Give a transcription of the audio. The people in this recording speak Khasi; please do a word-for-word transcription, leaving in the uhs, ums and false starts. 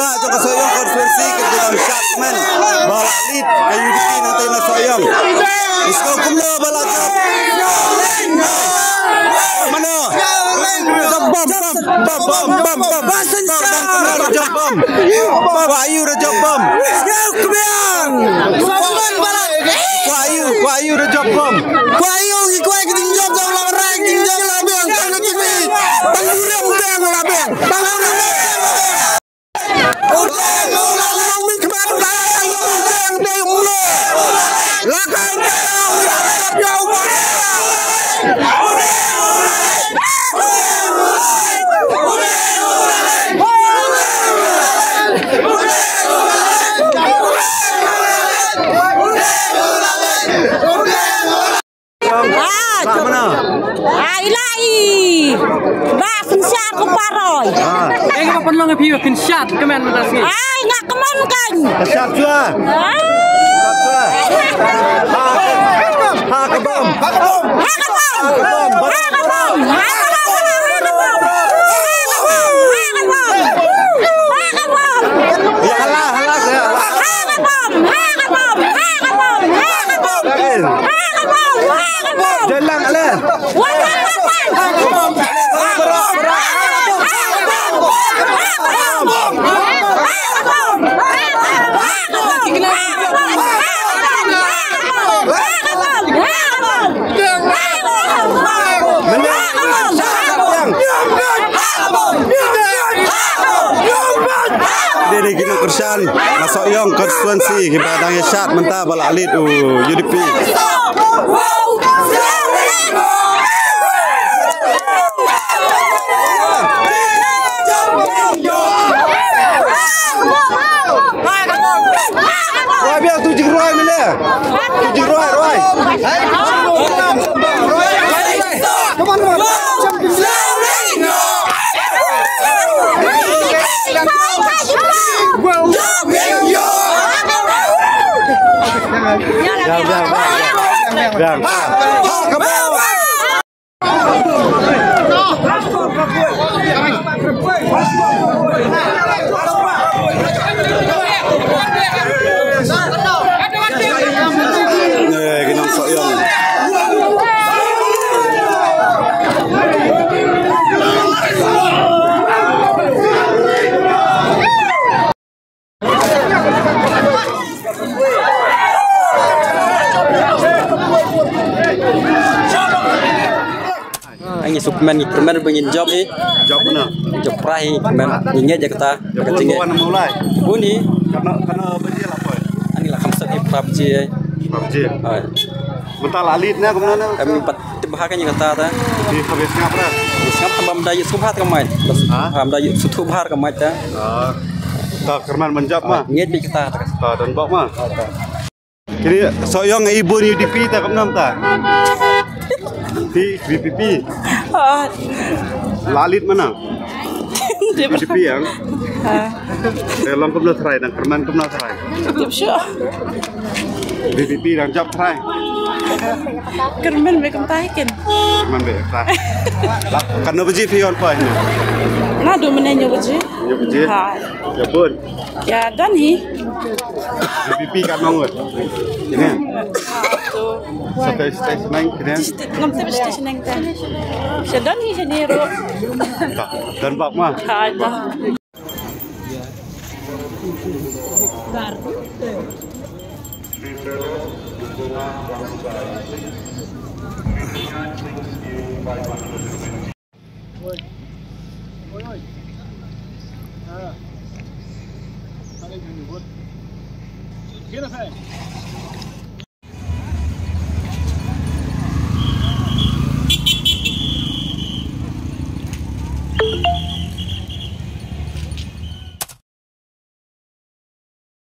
Ba jong ka Sohiong constituency ka dang shad kmen ba la lead ka U D P nangta na Sohiong. Isko kumno ba la jop. Mano? Jop bom, bom, bom, bom, bom, bom. Bom, bom, bom, jop bom. Ba ayu da jop bom. Kwa ayu, kwa ayu da jop bom. Kwa ayu ki kwa ki ding jop jop la rai ding jop la beng tang ki mi. Tang urem tang la beng. Tang urem. Ah, ah, ila i. Ba pynshad ko paroi. Ah. Eh, ka pynlong phi pynshad ka men mynta sngi. Ai, nga kmen kan. Pynshad jua. Ah. Pynshad jua. Ha, ha ka bom. Ha ka bom. Ha ka bom. Ha ka bom. Ya, hala, hala, ya, hala. Jalan, jalan. Dei dei ki nongkyrshan na Sohiong constituency kiba dang ïa shad mynta ba la lead u U D P. Roi biang tu jing roi mele. Tu jing roi, roi. Biang, biang, biang. Biang. Ai ngi suk men ngi kyrmen ba ngin jop hi. Jop na. Jop pra hi men ngi ngeit ïa kata. Jop ka jingngeit. Bun hi. Kana kana baje la poi. Ani la khamsat hi pra baje. Pra baje. Hai. Mynta la lead na kumno na. Kami pat tip bha ka ngi kata ta. Di khabe sngap ra. Sngap tang bam da yu sngap ha ka mai. Bas ha? Bam da yu sngap ha ka mai ta. Ah. Ta kyrmen ban jop ma. Ngeit bi kata ta. Ta don bok ma. Kini Sohiong i bun U D P ta kam nam ta. Ti V P P. Ah. La lead mana? Di U D P yang. Ah. Eh, long kumno try dang kyrmen kumno try. Tip shu. V P P dang jop try. Kyrmen be kumtai ken. Kyrmen be try. Kan no baji phi on pa ni. Na do mene nyo baji. Nyo baji. Ha. Ya bun. Ya don hi. V P P kan nong. Ini. Station nine kini. Ngam station nine ta. Sa don hi sa ni ro. Don bak ma. Ha ta.